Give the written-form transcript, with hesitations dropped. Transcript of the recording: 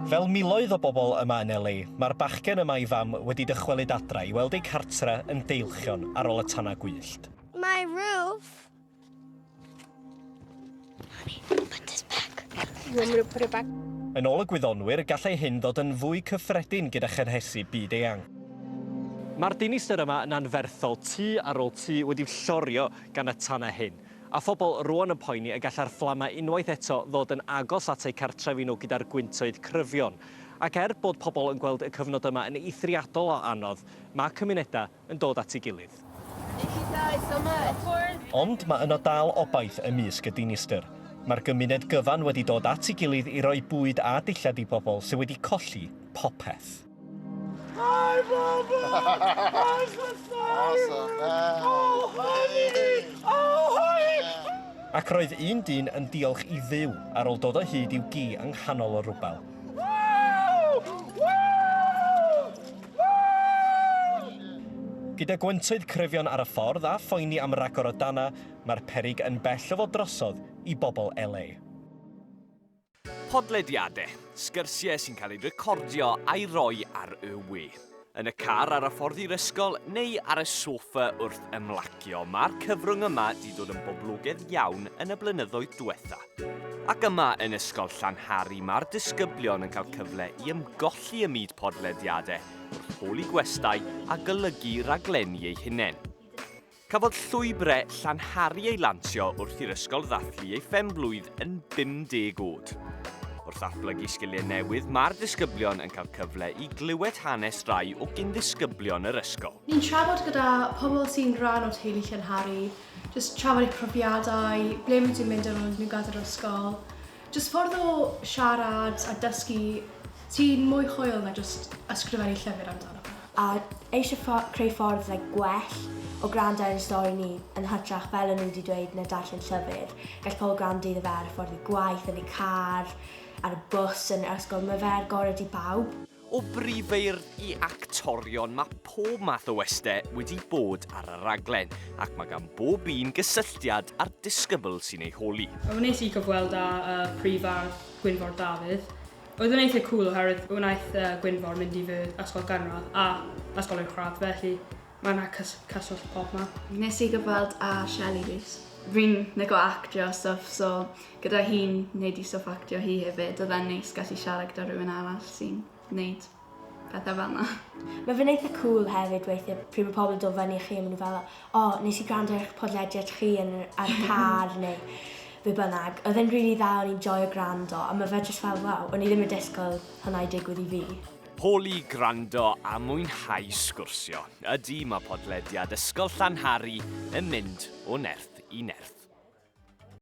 Fel miloedd o bobl yma yn LA, mae'r bachgen yma a'i fam wedi dychwelyd adra i weld eu cartre yn deilchion ar ôl y tanau gwyllt. My roof. Honey, put this back. You want me to put it back? Yn ôl y gwyddonwyr, gallai hyn ddod yn fwy cyffredin gyda chynhesu byd eang. Mae'r dinistr yma yn anferthol, tŷ ar ôl tŷ wedi'w llorio gan y tanau hyn. A phobl rŵan yn poeni y gallai'r fflamau unwaith eto ddod yn agos at eu cartrefi nhw gyda'r gwyntoedd cryfion. Ac er bod pobl yn gweld y cyfnod yma yn eithriadol o anodd, mae cymunedau yn dod at ei gilydd. Ond mae yno dal obaith ymysg y dinistr. Mae'r gymuned gyfan wedi dod at ei gilydd i roi bwyd a dillad i bobl sydd wedi colli popeth. Hi, Bubba! How's the fire? Oh, honey! Oh, honey! Ac roedd un dyn yn diolch i Dduw ar ôl dod o hyd i'w gi yng nghanol y rwbel. Gyda gwyntoedd cryfion ar y ffordd a phoeni am ragor o danau, mae'r peryg yn bell o fod drosodd i bobl LA. Podlediadau, sgyrsiau sy'n cael eu recordio a'i roi ar y we. Yn y car ar y ffordd i'r ysgol neu ar y soffa wrth ymlacio, mae'r cyfrwng yma 'di dod yn boblogaidd iawn yn y blynyddoedd dwetha. Ac yma yn Ysgol Llanhari mae'r disgyblion yn cael cyfle i ymgolli ym myd podlediadau wrth holi gwestai a golygu rhaglenni eu hunain. Cafodd Llwybrau Llanhari ei lansio wrth i'r ysgol ddathlu ei phen-blwydd yn 50 oed. Wrth ddatblygu sgiliau newydd, mae'r disgyblion yn cael cyfle i glywed hanes rai o gyn-ddisgyblion yr ysgol. Ni'n trafod gyda pobl sy'n rhan o teulu Llanhari, jyst trafod eu profiadau, ble maen nhw'n mynd ar ôl nhw gadael yr ysgol. Jyst ffordd o siarad a dysgu sy'n mwy hwyl na jyst ysgrifennu llyfr amdano fe. A eisiau ffo- creu ffordd like gwell o gwrando ar ein stori ni yn hytrach fel o'n nhw wedi dweud na darllen llyfr. Gall pobl gwrando iddo fe ar y ffordd i gwaith, yn eu car, ar y bws, yn yr ysgol. Mae fe ar gorau i bawb. O brifeirdd i actorion, mae pob math o weste wedi bod ar y raglen, ac mae gan bob un gysylltiad â'r disgybl sy'n ei holi. Wnes i gyfweld â y prifardd Gwynfor Dafydd. Oedd yn eitha cŵl oherwydd wnaeth Gwynfor mynd i fy ysgol gynradd a ysgol uwchradd, felly mae 'na cyswllt pobman. Wnes i gyfweld â Shelley Rees. Fi'n lico actio a stwff so gyda hi'n neud i stwff actio hi hefyd oedd e'n neis gallu siarad gyda rhywun arall sy'n neud pethau fel 'na. Mae fe'n eitha cŵl hefyd weithiau pryd mae pobl yn dod fyny i chi a maen nhw fel o nes i gwrando ar eich podlediad chi yn yr ar y car neu be bynnag. Oedd e'n rili dda o'n i'n joio gwrando a mae fe jyst fel waw o'n i ddim yn disgwyl hwnna i digwydd i fi. Holi, gwrando a mwynhau sgwrsio. Ydy, mae podlediad Ysgol Llanhari yn mynd o nerth i nerth.